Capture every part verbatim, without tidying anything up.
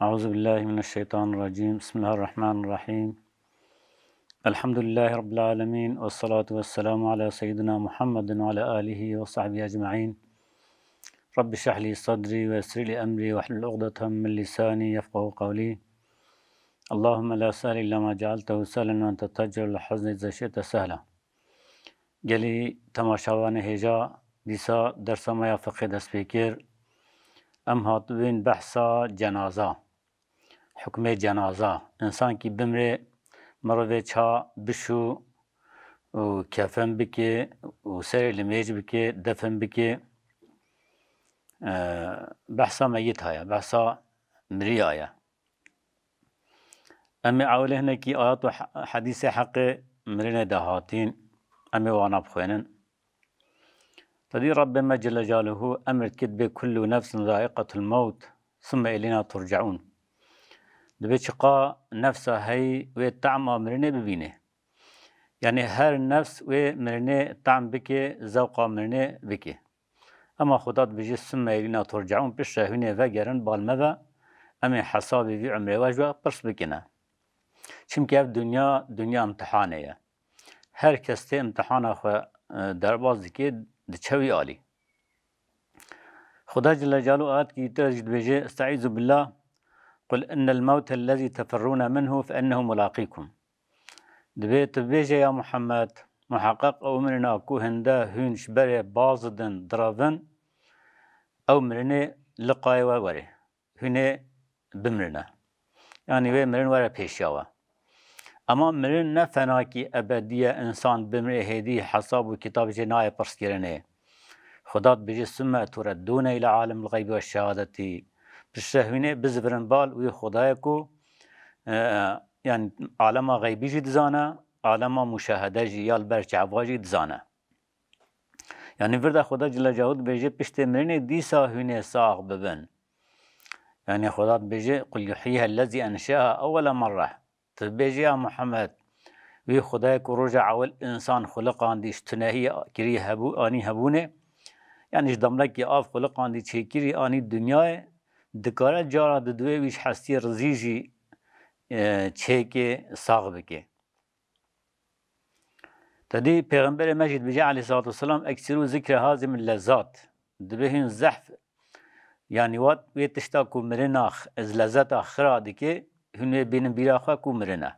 أعوذ بالله من الشيطان الرجيم. بسم الله الرحمن الرحيم. الحمد لله رب العالمين، والصلاة والسلام على سيدنا محمد وعلى آله وصحبه أجمعين. رب اشرح لي صدري ويسر لي أمري واحلل عقدة من لساني يفقهوا قولي. اللهم لا سهل إلا ما جعلته سهلا وأنت تجعل الحزن إذا شئت سهلا. Gelî temaşevanê hêja, dîsa dersa me ya fiqhê dest pê kir. Em hatibûn behsa cenaza. Hukmê cenaza. Însankî bimrê, mirovê ça bişû û kefen bike û serê li mêj bike, defin bike. Ee, behsa meyit haya, behsa miriya ye. Em ê ewilê hinekî ayet û he-, hedîsê heqê mirinê de hatîn, em ê wana bixwênin. Tedî Rabbê me Celle Celaluhu emir dike, dibê kullu nefsin zaiqatul mewt, summe ileyna turcaun. Dibê çiqa nefsa heyî wê tema mirinê bibîne. Yanî her nefs wê mirinê tam bike, zewqa mirinê bike. Ema Xuda dibêje, "Summe ileyna turcaun", piştre hûn ê vegerin bal me ve, em ê hesabê vî umrê we ji we pirs bikine. Çimkî ev dinya, dinya imtihanê ye. Her kes tê imtihana xwe, e, derbas dike, diçe wî alî. Xuda Celle Celaluhu ayetkî tira jî dibêje, "Estaizu billah, qul innel mewte lezî tefirrûne minhu fe innehu mulaqîkum." Dibê tu bêje, ya Muhammed, muheqeq ew mirina ku hinde hûn ji berê baz didin, direvin, ew mirinê liqayê we were. Hûn ê bimrine. Yanî wê mirin were pêşiya we. Ema mirin ne fenakî ebedî ye, însan bimrê hêdî hesab û kitabê jê nayê pirskirinê. Xuda dibêje, "Summe tureddûne îlâ âlimil xeybî we şehadetî." Piştre hûn ê bizivirin bal wî Xwedayê ku, e, yanî alema xeybî jî dizane, alema muşahede jî ya li ber çava jî dizane. Yanî vir de Xweda Celle Celaluhu dibêje, "Piştê mirinê dîsa hûn ê sax bibin." Yanî Xweda dibêje, "Qul yuhyiha lezî enşeha ewwele merre." Tu bêjî, ya Muhammed, wî Xwedayê ku roja ewil însan xuliqandî, ji tunehî kirî hebû-, anî hebûnê, yanî ji damlekî av xuliqandî çêkirî anî dinyayê, dikare cara di duwê wî ji hestiyê rizî jî, e, çêkê, sax bike. Tedî Pêxemberê me jî dibêje aleyhissalatu vesselam, "Eksirû zikre hazimil lezzat." Dibê hûn zehf, yanî wat wê tişta ku mirina x-, ez lezeta xira dike, hûn wê bînin bîra xwe ku mirin e.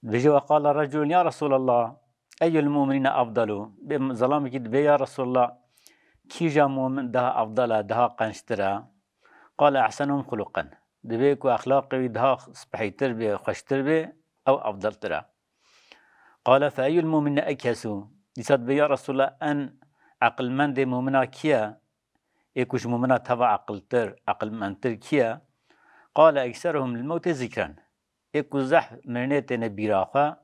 Dibêje, "Ve qala reculun ya Resulallah, eyyul mu'minîne afdalu?" Bê zelamekî dibê, "Ya Resulallah, kîja mu'min daha afdal e, daha qençtir e?" Qala ehsenuhum xuluqan. Dibê ku exlaqê wî daha spehîtir bê, xweştir bê, ew afdaltir e. Qala fe eyyul mu'minîne ekhesu? Dîsa dibê, "Ya Resulallah, en eqilmendê mumina kî ye? Ê ku ji mumina teva eqiltir, eqilmendtir kî ye?" Qala ekseruhum lil mewtê zikren. Ê ku zehf mirinê têne bîra xwe,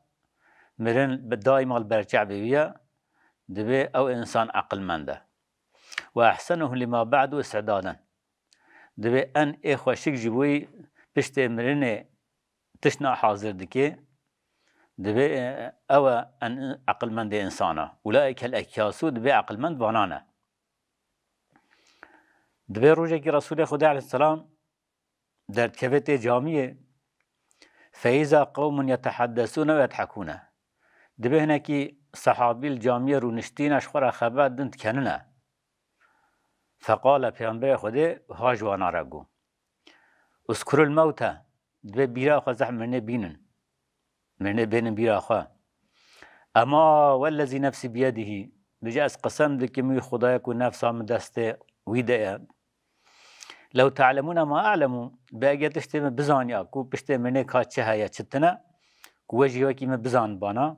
mirin bi daîma li ber çavê wî ye, dibê ew însan eqilmend e. Ve ehsenuhu lima ba'du istidaden. Dibê en ê xweşik ji bo wî piştê mirinê tiştna hazir dike, dibê, e, ew e en eqilmendê însana. Ulaîkel ekyasu, dibê eqilmend vanan e. Dibê rojekî Resûlê Xwedê aleyhisselam derdikeve tê camiyê, feiza qewmun yetehaddesûne ve yedhekûne. Dibê hinekî sehabî li camiyê rûniştîne, ji xwe re xeber din dikenine. Feqale, Pêxemberê Xwedê ha ji wana re got, "Uzkurul mewte", dibê bîra xwe zehf mirinê bînin. Mirinê bênin bîra xwe. "Ema wellezî nefsî biyedihî", bêje, "Ez qesem dikim wî Xwedayê ku nefsa min destê wî de ye. Lew te'lemûne ma e'lemû", be eger tiştê min bizaniya ku piştê mirinê ka çi heye, çi tune, ku we jî wekî min bizanibana,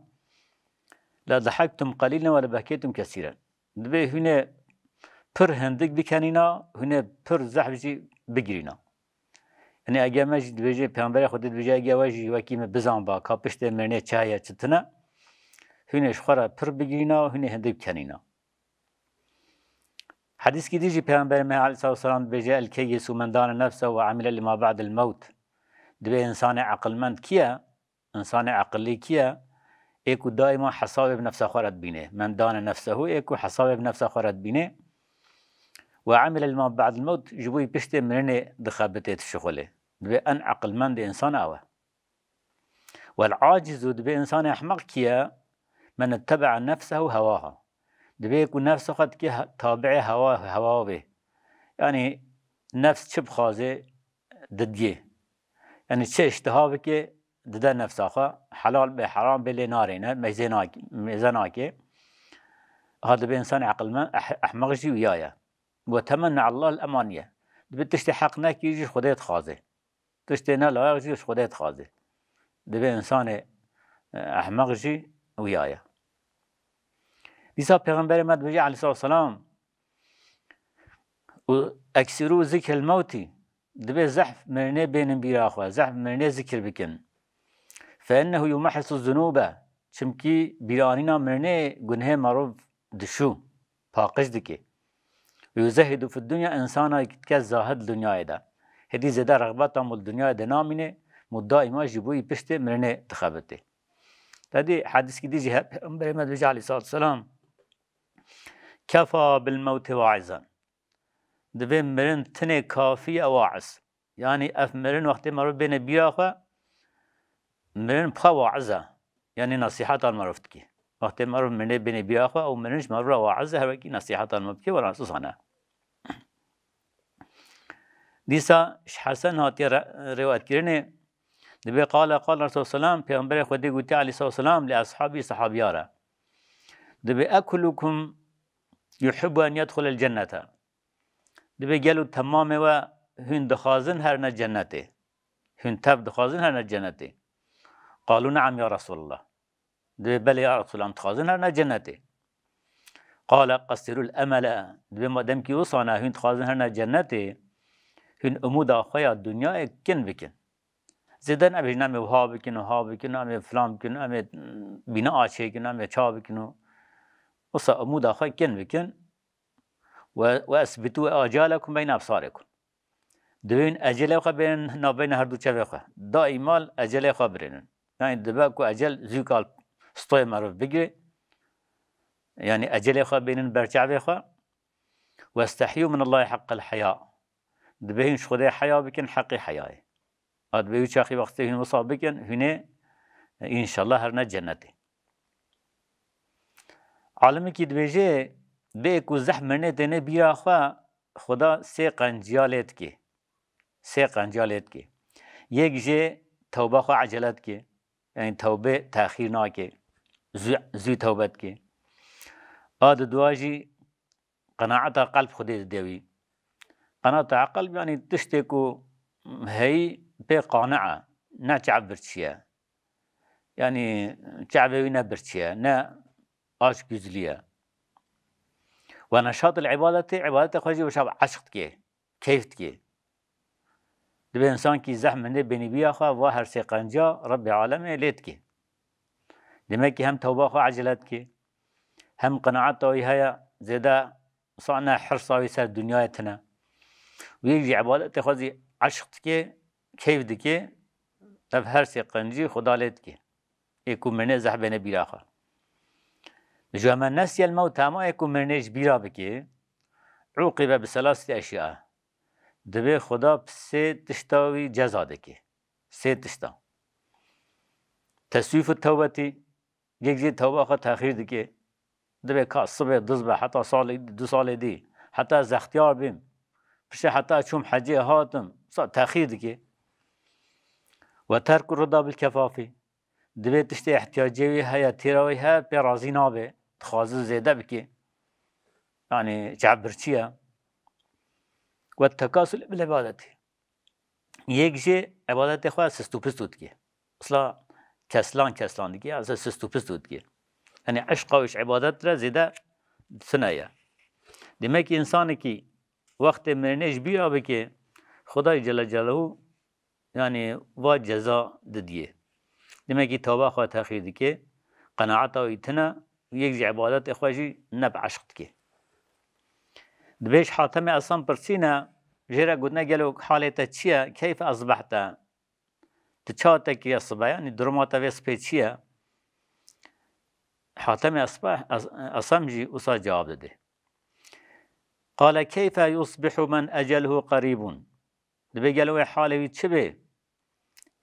"le dehektum qelîlen ve le behkeytum kesîren." Dibê hûn ê pir hindik bikenîna, hûn ê pir zehf jî bigirîna. Yanî eger me jî dibêje, Pêxemberê Xwedê dibêje, eger we jî wekî min bizanba ka piştê mirinê çi heye, çi tune, hûn ê ji xwe re pir bigirîna, hûn ê hindik bikenîna. Hedîskî dî jî Pêxemberê me aleyhissalatu vesselam dibêje, "El keyyisu men dane nefsehu ve amile lima ba'del mewt." Dibê însanê eqilmend kî ye? Însanê eqilî kî ye? Ê ku daîma hesabê bi nefsa xwe re dibîne. Men dane nefsehu, ê ku hesabê bi nefsa xwe re dibîne. Ve amile lima ba'del mewt, ji bo yî piştê mirinê dixebitê, dişixulê. Dibê en eqilmendê însan ew e. Wel acizu, dibê însanê ehmeq kî ye? Men ittebe'a nefsehu hewaha. Dibê ku nefsa xwe dike he-, tabi'ê hewa, hewa bê. Yanî nefs çi bixwaze, didiyê. Yanî çi îştiha bike, dide nefsa xwe, helal be, heram be, lê narêne, mêze nak-, mêze nake. Ha, dibê însanê eqilmend, eh-, ehmeq jî wiya ye. Ve temenna alel emaniye. Dibê tiştê heq nekî jî ji Xwedê dixwaze. Tiştê ne layiq jî ji Xwedê dixwaze. Dibê însanê, eh, ehmeq jî wiya ye. Dîsa Pêxemberê me dibêje aleyhisselatu vesselam, "Û eksirû zikrel mewtî", dibê zehf mirinê bênin bîra xwe, zehf mirinê zikir bikin. "Fe innehu yumehhisu zunûbe", çimkî bîranîna mirinê gunhê merov dişû, paqij dike. "Yuzehidu fid dunya", însana dike zahid dinyayê de. Hêdî zêde rexbeta mû li dinyayê de namîne, mû daîma ji bo yî piştê mirinê dixebitê. Te dî hedîskî dî jî hep Pêxemberê me dibêje aleyhisselatu vesselam, "Kefa bil mewtê vaizan." Dibê mirin tinê kafî ye waiz. Yanî ev mirin wextê merov bêne bîra xwe, mirin bi xwe waiz e. Yanî nasîhetan merov dike. Wextê merov mirinê bêne bîra xwe, ew mirin ji merov re waiz e, her wekî nasîhetan merov dike, wela nasûsan e. Dîsa ji Hesen hatiye re-, rêwetkirinê, dibê qale, qale Resulullah selam, Pêxemberê Xwedê gotiye aleyhisselatu vesselam li eshabî, sehabiya re. Dibê, "Ekulukum yuhibbu en yedxulel cennete." Dibê gelo temamê we hûn dixwazin herine cennetê? Hûn tev dixwazin herine cennetê? Qalu, "Neam ya Resulallah." Dibê belê ya Resulallah, em dixwazin herine cennetê. Qale, "Qesirul emele." Dibê madem kî wisane hûn dixwazin herine cennetê, hûn umûda xwe ya dinyayê kin bikin. Zêde nebêjin, "Em ê wiha bikin, wiha bikin, em ê filan bikin, em ê bîna çêkin, em ê ça bikin." Û wisa umûda xwe kin bikin. "Ve, ve esbitu ecalekum beyne ebsarikum." Dibên ecelê xwe bênin navbeyna her du çevê xwe. Daîma ecelê xwe birênin. Yanî dibe ku ecel zû kal stoyê merov bigire. Yanî ecelê xwe bênin ber çavê xwe. "Westehyû min Allahî heqqel heya." Dibê hûn ji Xwedê heya bikin, heqê heyayê. A dibê wî çaxî wextê hûn wisa bikin, hûn ê, înşallah, herine cennetê. Alimekî dibêje, bê ku zehf mirinê têne bîra xwe, Xuda sê qenciya lê dike. Sê qenciya lê dike. Yek jê tewba xwe ecele dike. Yanî tewbê texîr nake. Zû, zû tewbe dike. A di dua jî qenaeta qelb Xwedê dide wî. Qenaeta qelb, yanî tiştê ku heyî pê qane e, ne çav birçî ye. Yanî çavê wî ne birçî ye, ne aşk güzlî ye. Ve neşatil îbadetê, îbadetê xwe jî wisa eşq dike, keyf dike. Dibê însan kî zehf mirinê bênî bîra xwe, va her sê qenciya Rebbê alemê lê dike. Demek ki hem tewba xwe ecele dike, hem qenaeta wî heye, zêde wisa ne hirsa wî ser dinyayê tune. Û yek jî îbadetê xwe zî eşq dike, keyf dike, ev her sê qencî Xuda lê dike. Ê ku mirinê zehf bêne bîra xwe. Ji me nesiyel mewt, hema ê ku mirinê ji bîra bike, uqibe bi selaseti eşya. Dibê Xuda bi sê tişta wî ceza dike. Sê tişta. Teswîfu tewbetî, yek jê tewba xwe texîr dike. Dibê ka sibê diz be, heta salê, du salê dî. Heta ez extiyar bîm. Piştê heta çûm hecê hatim. Sa texîr dike. Ve terku rida bil kefafî. Dibê tiştê ihtiyacê wî heye, têra wî heye, pê razî nabe. Dixwaze zêde bike. Yanî çav birçî ye. Ve tekasul bil îbadetî. Yek jê îbadetê xwe sist û pist dike. Isla keslan keslan dike, ya sist û pist dike. Yanî eşqa wî ji îbadet re zêde tune ye. Demek ki însanekî wextê mirinê ji bîra bike, Xwedayê Celle Celaluhu, yanî va ceza didiyê. Demek ki tewba xwe texîr dike, qenaeta wî tune, yek jî îbadetê xwe jî ne bi eşq dike. Dibê ji Hatemê Esam pirsîne, jê re gotine, gelo halê te çi ye? Keyfe esbehte? Tu çawa te kiriye sibe? Yanî duruma te vê sibê çi ye? Hatemê Esba-, Es-, Esam jî wisa cewab dide. Qale keyfe yusbihu men eceluhu qerîbûn. Dibê gelo wê halê wî çi bê?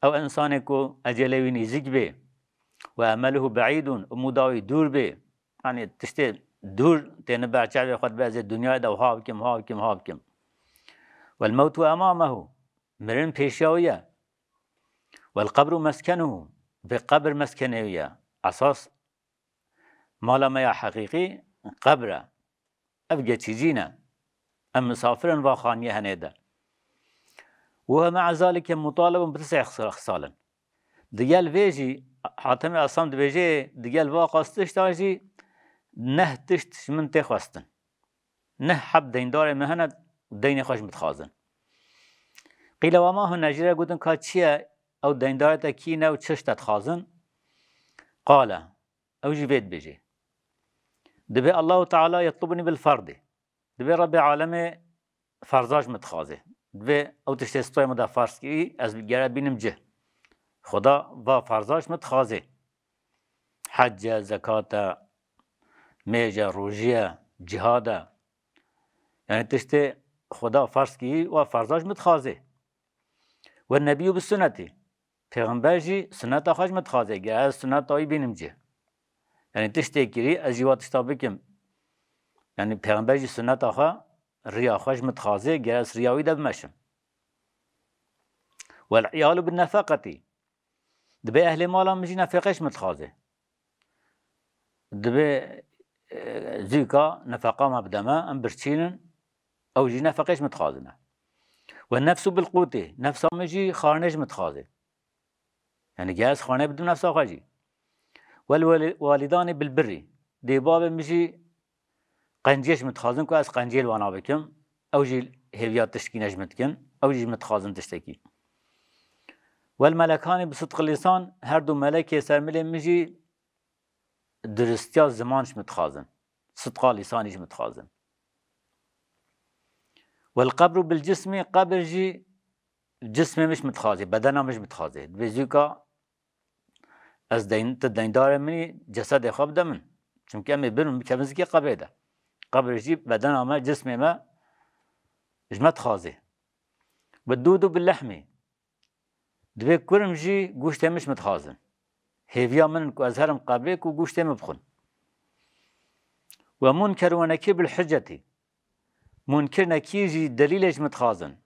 Ew insanê ku ecelê wî nêzîk bê. Ve emeluhu beîdûn, umûda wî dûr bê. Yanî tiştê dûr têne ber çavê xwe, dibe ez ê dinyayê de wiha bikim, wiha bikim, wiha bikim. Wel mewtu emamehu, mirin pêşiya wî ye. Wel qebru meskenuhu, bi qebir meskenê wî ye. Esas mala me ya heqîqî qebr e. Ev geçîcî ne. Em misafir in va xaniyê henê de. Û he mea zalike mutalebun bi tisê xisal in. Digel vê jî Hatemê Esam dibêje, digel va qas tişta jî neh tişt ji min tê xwestin. Neh heb deyndarê min hene, deynê xwe ji min dixwazin. Qîle ve ma hune, jî re gotin ka çi ye, ew deyndarê te kî ne û çi ji te dixwazin? Qale, ew jî vê dibêje. Dibê Allahu Teala yetlubnî bil ferdî. Dibê Rebbê alemê ferza ji min dixwazê. Dibê ew tiştê stoyê min de ferz kirî, ez gere bînim cih. Xuda va ferza ji min dixwazê. Hec e, zekat e, mêj e, rojî ye, cihad e. Yanî tiştê Xuda ferz kirî, wa ferza ji min dixwazê. Ve nebî bi sunnetî. Pêxember jî sunneta xwe ji min dixwazê. Ger ez sunneta wî bînim cih. Yanî tiştê kirî, ez jî wa tişta bikim. Yanî Pêxember jî sunneta xwe, riya xwe ji min dixwazê, ger ez riya wî de bimeşim. Wel iyalu bin nefeqetî. Dibê ehlê mala min jî nefeqe ji min dixwazê. Dibê, e, zûka nefeqa me bide me, em birçîn in, ew jî nefeqê ji min dixwazine. Ve nefsu bil qûtê, nefsa min jî xwarinê ji min dixwazê. Yanî ger ez xwarinê bidim nefsa xwe jî. Wel wali-, walidanê bil birî, dê bavê min jî qenciyê ji min dixwazin ku ez qenciyê li wana bikim. Ew jî hêviya tiştkî ne ji min dikin. Ew jî ji min dixwazin tiştekî. Wel melekanê bi sidqi lisan, her du melekê ser milê min jî duristiya ziman ji min dixwazin. Sidqa lisanî ji min dixwazin. Wel qebru bil cismî, qebir jî cismê min ji min dixwazê, bedena min ji min dixwazê. Dibê zûka ez deyn-, tu deyndarê min î, cesedê xwe bide min. Çimkî em ê birin, bikevin zikê qebrê de. Qebir jî bedena me, cismê me ji me dixwazê. Ve dûdu bi lehmî. Dibê kurim jî goştê min ji min dixwazin. Hêviya min in ku ez herim qebrê ku goştê min bixwin. Ve munker ve nekîr bil hicetî. Munkir nekîr jî delîlê ji min dixwazin.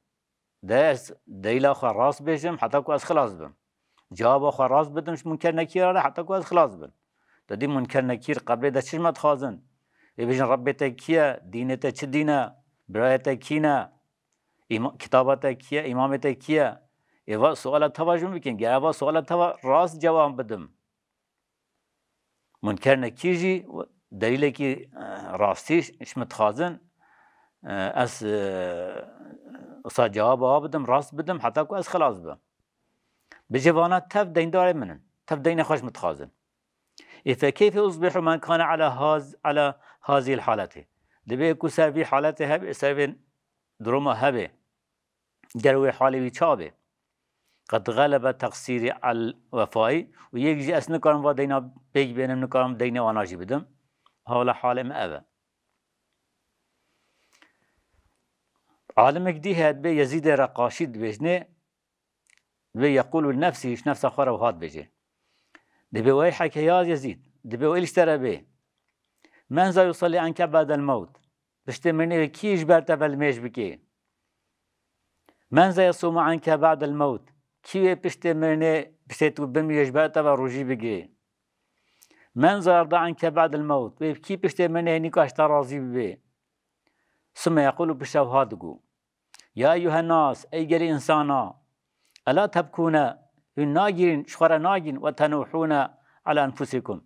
De ez delîla xwe rast bêjim heta ku ez xilas bim. Cewaba xwe rast bidim ji munker nekîra re heta ku ez xilas bim. Te dî munker nekîr qebrê de çi ji me dixwazin? Ê bêjin Rebbê te kî ye? Dînê te çi dîn e? Birayê te kî ne? Îma-, kitaba te kî ye? Îmamê te kî ye? Ê va suala teva ji min bikin. Ger va suala teva rast cewab bidim. Munker Nekîr jî delîlekî, e, rastî ji min dixwazin, e, ez, e, wisa cewaba wa bidim, rast bidim, heta ku ez xilas bim. Bijê vana tev deyndarê min in, tev deynê xwe ji min dixwazin. Ê fe keyfe usbihu men kane ala haz-, ala hazîl haletê. Dibê ku ser vî haletê hebê, ser vê duruma hebê. Ger wê halê wî ça be? Qed xelebe teqsîrî al wefayî û yek jî ez nikarim va deyna pêk bênim, nikarim deynê wana jî bidim. Hala halê min ev e. Alimek dî heye dibê Yezîdê Reqaşî dibêjnê, dibê yeqûlu li nefsî, ji nefsa xwe re wiha dibêje. Dibê weyheke ya Yezîd, dibê weyl ji te re bê. Men za yusellî enke ba'del mewt. Piştê mirinê wê kî ji ber te ve limêj bike? Men za yesumu enke ba'del mewt. Kî wê piştê mirinê, piştê tu bimirî ji ber te ve rojî bigire? Men za yerda enke ba'del mewt. Wê kî piştê mirinê hênîka ji te razî bibe? Summe yequlu, pişta wiha digo. Ya eyyuhen nas, ey gelî însana, ela tebkûne, hûn nagîrîn, ji xwe re nagîn, we tenûhûne ala enfusikum.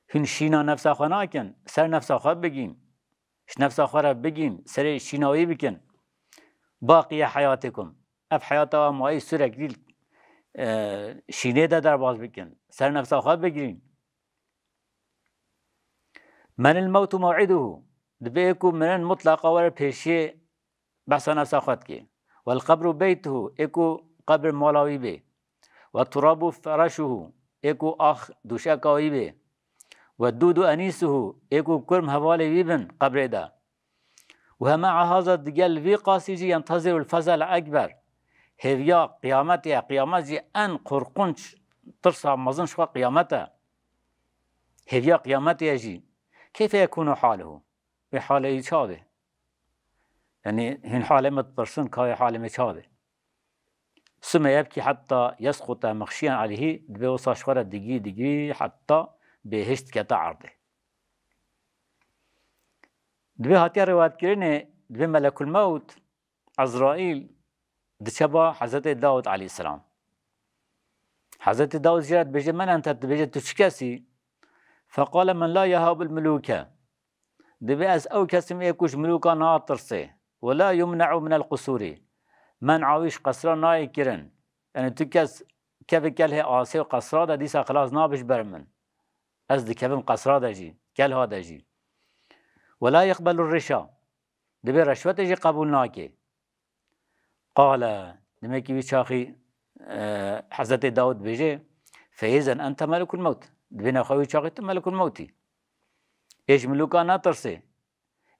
Hûn şîna nefsa xwe nakin, ser nefsa xwe bigîn. Ji nefsa xwe re bigîn, serê şîna wî bikin. Baqiye heyatikum. Ev heyata wa mayî sürekli, e, şînê de derbas bikin. Ser nefsa xwe bigirîn. Menil mewtu mew'iduhu. Dibê ê ku mirin mutlaqa were pêşiyê behsa nefsa xwe dike. Wel qebru beytuhu, ê ku qebir mala wî bê. Ve turabu fereşuhu, ê ku ax dûşeka wî bê. Ve dûdu enîsuhu, ê ku kurm hevalê wî bin qebrê de. Ve ma'a haza, digel vî qasî jî, yentezirul fezel ekber. Hêviya qiyametê ye, qiyamet jî en qorqunç, tirsa mezin ji xwe qiyamet e. Hêviya qiyametê ye jî. Keyfe yekûnu haluhu? Wê halê wî ça be? Yanî hîn halê me dipirsin, ka wê halê me ça be? Sume yebkî hetta yesquta mexşiyan aleyhî, dibê wisa ji xwe re digirî, digirî hetta bêhiş dikete erdê. Dibê hatiye rêwayetkirinê, dibê Melekul Mewt, Ezraîl, diçe ba Hezretê Dawud aleyhisselam. Hezretê Dawud jê re dibêje, "Men ente?" Dibêje, "Tu çi kes î?" Feqale, "Men la yehabul muluke." Dibê ez ew kes im ê ku ji milûka natirsê. "Ve la yumne'u minel qusurî." Men'a wî ji qesra nayê kirin. Yanî tu kes kevê kelhê asê û qesra de, dîsa xilas nabe ji ber min. Ez dikevim qesra de jî, kelha de jî. "Ve la yeqbelu rişa." Dibê reşwetê jî qebûl nake. Qale, demekî wî çaxî, e, Hezretê Dawud dibêje, "Feyêzen ente melekul mewt." Dibê nexwe wî çaxî tu melekul mewtî. Ê ji milûka netirsê.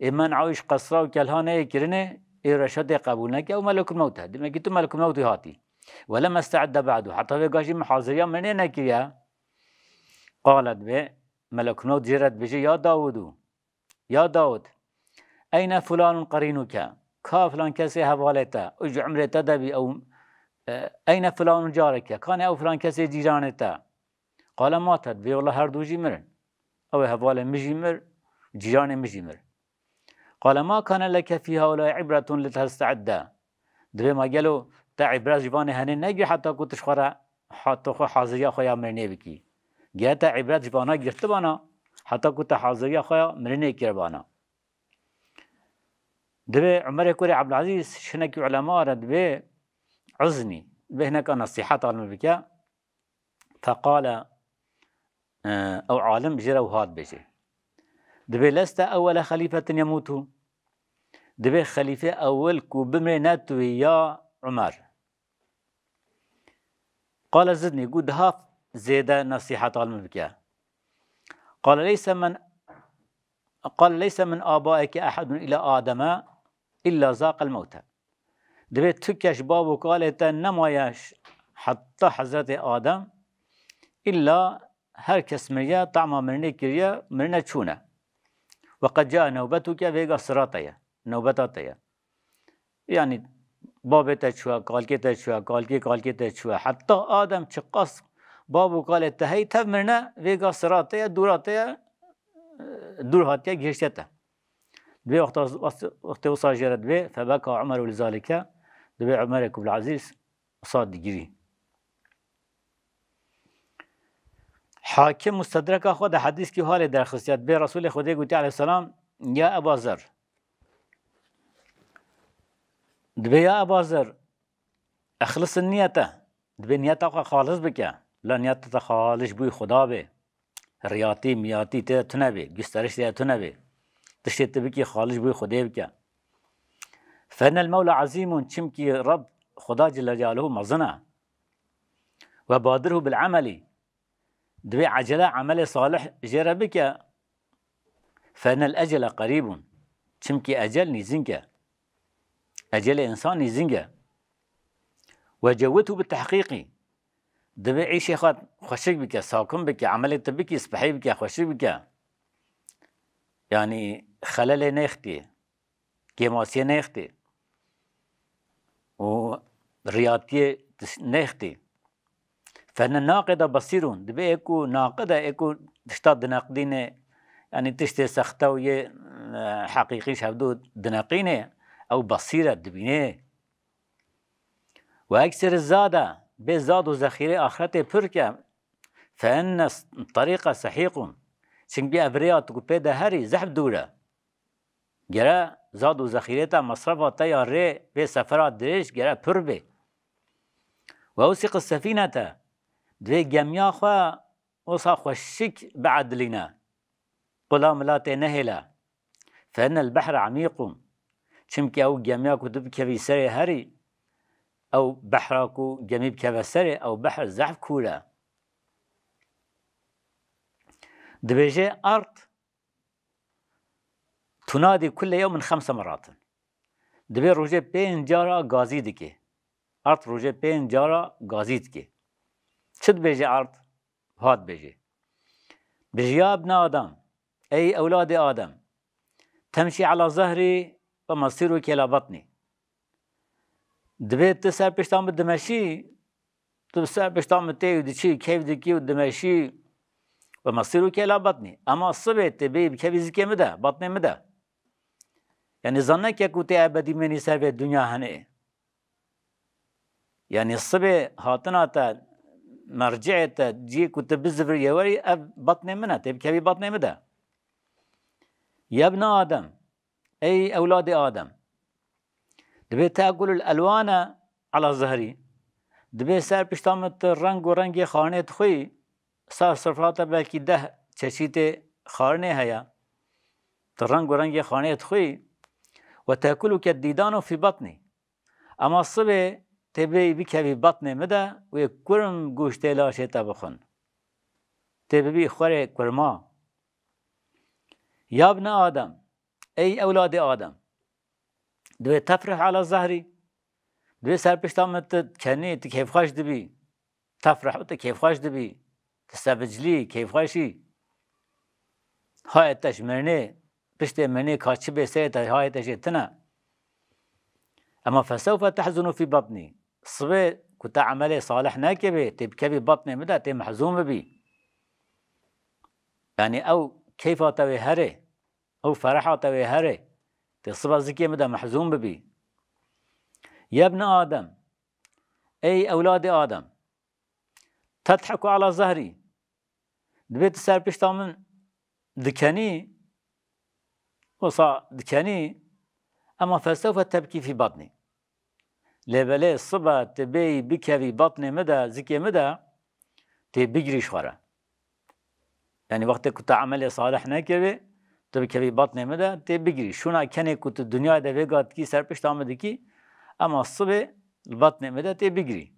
Ê men'a wî ji qesra û kelha neyê kirinê, ê reşetê qebûl neke, ew melekul mewt e. Demekî tu melekul mewtî hatî. "Ve lem este'edde ba'du." Heta vê gajî min haziriya mirinê nekiriye. Qale, dibê melekul mewt jê re dibêje, "Ya Dawudu, ya Dawud, eyne fulanun qerinuke?" Ka filan kesê hevalê te, û ji umrê te de bî ew, e, "Eyne fulanun careke?" Kanê ew filan kesê cîranê te? Qale mate, dibê wela her du jî mirin. Ew ê hevalê min jî mir, cîranê min jî mir. Qale ma kane leke fî haulâi ibretun li teste'idde. Dibê ma gelo te îbret ji vanê henê negir heta ku tu ji xwe re, heta xwe haziriya xwe ya mirinê bikî. Gere te îbret ji vana girtibana, heta ku te haziriya xwe ya mirinê kiribana. Dibê Umerê kurê Ebdulezîz ji hinekî ulema re dibê iznî, dibê hineka nesîheta li min bike. Feqale, e, ew alim jê re wiha dibêje. Dibê leste ewwele xelîfetin yemûtu. Dibê xelîfê ewil ku bimrê ne tu yî ya Umer. Qale zidnî, got daha zêde nesîheta li min bike. Qale leyse min, qale leyse min abaike ehedun ila Ademe illa zaqel mewte. Dibê tu kes ji bav û kalê te nemaye ş-, heta Hezretê Adem, illa her kes miriye, tama mirinê kiriye, mirine çûne. Ve qed cae newbetuke, vêga sira te ye, newbeta te ye. Yanî babê te çûye, kalkê te çûye, kalkê kalkê te çûye. Heta Adem çiqas bav û kalê te hey tev mirine, vêga sira te ye, dûra te ye, dûr hatiye gihiştiye te. Dibê wexta, wextê wisa jê re dibê, febeka Umeru li zalike, dibê Umerê ku Ebdulezîz wisa digirî. Hakim Mustedreka xwe de hedîskî halê derxistiye, dibê Resulê Xwedê gotiye aleyhisselam, ya Eba Zer. Dibê ya Eba Zer, exlisin niyete. Dibê niyeta xwe xalis bike. La niyeta te xalis ji bo Xuda be. Riyatî, miyatî tê de tune be. Gusteriş tê de tune be. Tiştê tu bikî xalis ji bo Xwedê bike. Fenel mewla azîmun, çimkî Reb Xuda Celle Celaluhu mezin e. Ve badirhu bil emelî. Dibê ecele emelê salih jê re bike. Fenel ecele qerîbun. Çimkî ecel nîzîng e. Ecelê însan nîzîng e. Ve cewwidhu bi tehqîqî. Dibê îşê xwe xweşik bike, sakin bike, emelê tu bikî, spehî bike, xweşik bike. Yanî xelelê nêxtî. Kêmasiyê nêxtî û riyatiyê nêxtî. Fene naqida basîrûn, dibê ê ku naqid e, ê ku tişta dineqdînê, yanî tiştê sexte û yê, e, heqîqî ji hevdu dineqînê, ew basîr e, dibînê. Ve eksir zade, bê zad û zexîrê axretê pir ke, fe enne terîqe sehîqûn. Çimkî ev rêya tu ku pê de herî zehf dûr e. Gere zad û zexîrê te, mesrefa te ya rê vê sefera dirêj gere pir bê. Ve usîq sefînete, divê gemiya xwe wisa xweşik biedilîne. Qula mila tê nehêle. Fe innel behre emîqûn. Çimkî ew gemiya ku tu bikevî serê herî, ew behra ku gemî bikeve serê, ew behr zehf kûr e. Dibêje erd, Tunadî kulle yewmin xemse meratin. Dibê rojê pênc cara gazî dike. Erd rojê pênc cara gazî dike. Çi dibêje erd? Hat bêje. Bêje ya ibne Adem, ey ewladê Adem, temşî ala zehrî ve mesiruke ila batnî. Dibê tu ser pişta min dimeşî, tu ser pişta min tê û diçî, keyf dikî û dimeşî ve mesiruke ila batnî. Ema sibê tê bêyî bikevî zikê min de, batnê min de. Yanî zan neke ku tê ebedî mînî ser vê dinya henê. Yanî sibê hatina te, merciê te, ciyê ku tu bizivir yê werî, ev batnê min e, tê bikevî batnê min de. Yebne Adem, ey ewladê Adem. Dibê tekulul elwane ala zehrî. Dibê ser pişta min tu reng û rengê xarinê dixwî, ser sifra te belkî deh çeşîtê xarinê heye. Tu reng û rengê xarinê dixwî. Ve tekuluke dîdanu fî batnî. Ema sibê tê bêyî bikevî batnê min de, wê kurm goştê laşê te bixwin. Tê bibî xwerê kurma. Yabne Adem, ey ewladê Adem. Dibê tefrih ala zehrî. Dibê ser pişta min tu kenî, tu kêfxweş dibî. Tefrih û tu kêfxweş dibî. Tu seviclî, kêfxweşî. Hayê te ji mirinê, piştê mirinê ka çi bê serê te, hayê te jê tune. Ema fesewfe tehzunu fî batnî. Sibê ku te emelê salih nekiribê, tê bikevî batnê min de, tê mehzûn bibî. Yanî ew keyfa te wê herê, ew fereha te wê herê. Tê siba zikê min de mehzûn bibî. Yebne Adem, ey ewladê Adem, tedheku ala zehrî. Dibê tu ser pişta min dikenî, wisa dikenî, ema fesewfe tebkî fî batnî. Lê belê sibe tu bêyî bikevî batnê min de, zikê min de, tê bigirî ji xwe re. Yanî wextê ku tu emelê salih nekiribê, tu bikevî batnê min de, tê bigirî. Şûna kenê ku tu dinyayê de vêga dikî, ser pişta min dikî, ema sibê li batnê min de tê bigirî.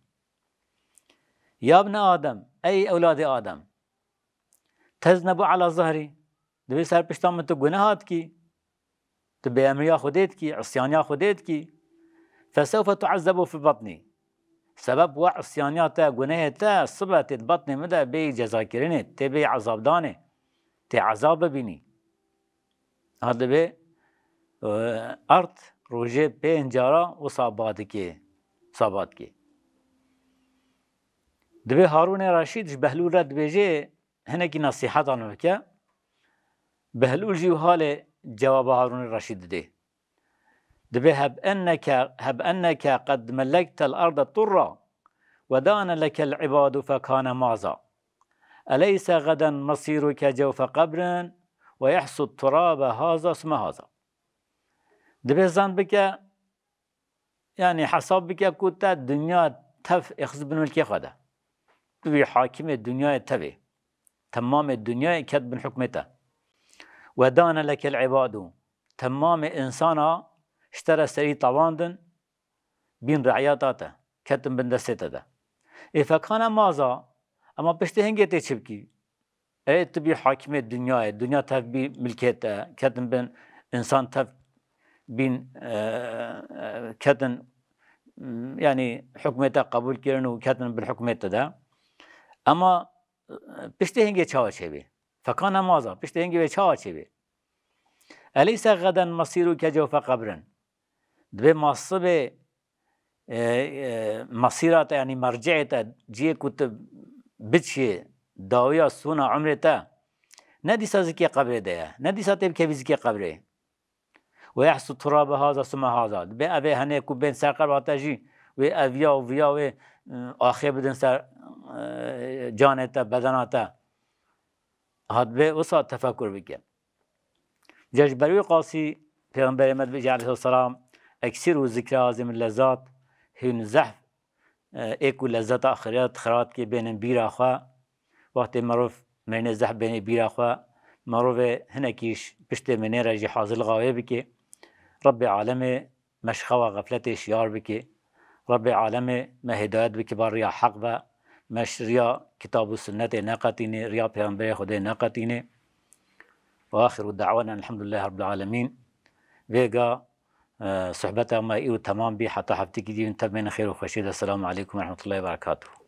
Yabne Adem, ey ewladê Adem. Teznebu ala zehrî. Dibê ser pişta min tu guneha dikî. Tu bêemriya Xwedê dikî, isyaniya Xwedê dikî. Fesewfe tuezzebu fi batnî. Sebeb we isyaniya te, gunehê te, sibe tê di batnê min de bêyî cezakirinê, tê bêyî ezabdanê, tê ezab bibînî. Ha dibê, e, erd rojê pênc cara wisa ba dikê, wisa ba dikê. Dibê Harûnê Reşîd ji Behlûl re dibêjê, hinekî nesîhetan bike. Behlûl jî wiha lê cewaba Harûnê Reşîd didê. Dibê heb enneke, heb enneke qed melektel arde turra ve dane lekel ibadu fekane maza. Eleyse geden mesiruke cewfe qebrin ve yehsud turabe haza sume haza. Dibê zan bike, yanî hesab bike ku te dinya tev êxiz bin milkê xwe de. Tu bî hakimê dinyayê tevê. Temamê dinyayê ket bin hukmê te. Ve dane lekel ibadu. Temamê insana ji te re serî tavandin, bîn riyata te, ketin bin destê te de. Ê fekane maza, ema piştî hingê tê çi bikî? Ê tu bî hakimê dinyayê, dinya tev bî milkê te, ketin bin insan tev bîn, e, e, ketin, m, yanî hukmê te qebûl kirin û ketin bin hukmê te de. Ema, e, piştî hingê çawa çêbê? Fekane maza, piştî hingê wê çawa çêbê? Eleyse geden mesiruke cewfe qebrin. Dibê ma sibê, e, e, mesîra te, yanî merceê te, ciyê ku tu biçiyê, dawiya sona umrê te, ne dîsa zikê qebrê de ye, ne dîsa tê bikevî zikê qebrê. Ve yehsu turabe haza sume haza. Dibê evê henê ku bên ser qebra te jî, wê eviya û viya wê, e, axê bidin ser, e, canê te, bedena te. Ha dibê wisa tefekur bike. Ca ji ber wî qasî Pêxemberê me dibêje aleyhisselam, "Eksiru zikra hazimil lezzat", hûn zehf, e, ê ku lezzeta axiriyat xira dike bênin bîra xwe. Wextê merov mirinê zehf bênê bîra xwe, merovê hinekî ji piştê mirinê re jî hazirlixa wê bike. Rebbê alemê me ji xewa xefletê şiyar bike. Rebbê alemê me hidayet bike ba riya heq ve. Me ji riya kitab û sunnetê neqetînê, riya Pêxemberê Xwedê neqetînê. Ve axiru da'wana elhamdülillahi rabbil alemin. Vêga, e, sohbeta me îro temam bî, heta heftekî dî hûn tev bên xêr û xweşiyê de. Selamu aleykum ve rahmetullahi ve berekatuhu.